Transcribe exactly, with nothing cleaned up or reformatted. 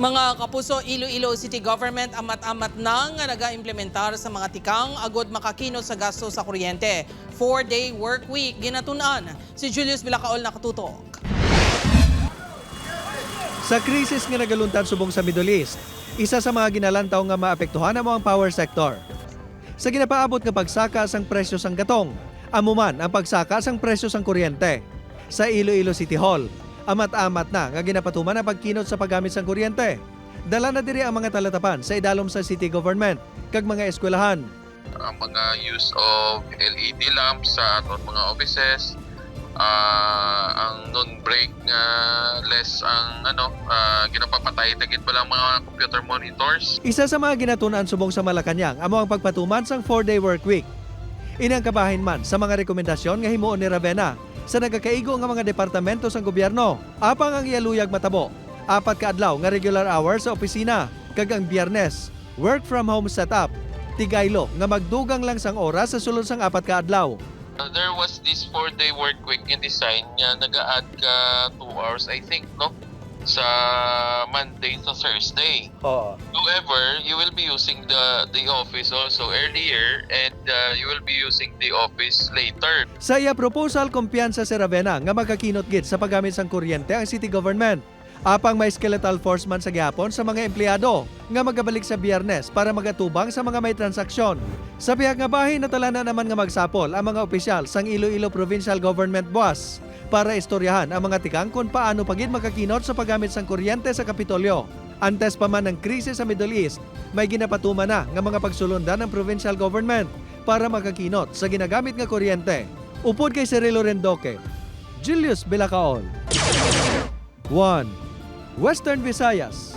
Mga kapuso, Iloilo City Government amat-amat na nga nagaimplementar sa mga tikang agud makakinot sa gasto sa kuryente. Four-day work week ginatun-an. Si Julius Bilacaol nakatutok. Sa krisis nga nagaluntad subong sa Middle East, isa sa mga ginalantaw nga maapektuhan amo ang power sector. Sa ginapaabot nga pagsaka sang presyo sang gatong, amo man ang pagsaka sang presyo sang kuryente. Sa Iloilo City Hall, amat-amat na nga ginapatuman ang pagkinot sa paggamit sang kuryente. Dala na diri ang mga talatapan sa idalom sa city government kag mga eskwelahan. Ang mga use of L E D lamps sa aton mga offices, ah, ang non-break nga less ang ano, ah, ginapapatay ta gid pala ang mga computer monitors. Isa sa mga ginatun-an subong sa Malacañang amo ang pagpatuman sang four-day work week. Ini ang kabahin man sa mga rekomendasyon nga himuon ni Ravenna sa nagakaigo nga mga departamento sang gobyerno. Apang ang iya luyag matabo, apat ka adlaw nga regular hours sa opisina, kag ang Biyernes, work from home setup. Tigaylo nga magdugang lang sang oras sa sulod sang apat ka adlaw. Uh, there was this four-day work week nga design nga nag-a-add ka two hours, I think, no? Sa Monday to Thursday. Oo. However, you will be using the the office also earlier and uh, you will be using the office later. Sa iya proposal, kumpiyansa si Ravenna nga makakinot gid sa paggamit sang kuryente ang city government. Apang may skeletal force man sa gihapon sa mga empleyado nga magabalik sa Biyernes para magatubang sa mga may transaksyon. Sa pihak nga bahin, natalanan naman nga magsapol ang mga opisyal sang Iloilo Provincial Government buas para istoryahan ang mga tikang kon paano pa gid makakinot sa paggamit sang kuryente sa Kapitolyo. Antes pa man ang krisis sa Middle East, may ginapatuman na nga mga pagsulondan ang provincial government para makakinot sa ginagamit nga kuryente. Upod kay Cirilo Rendoque, Julius Bilacaol. One, Western Visayas.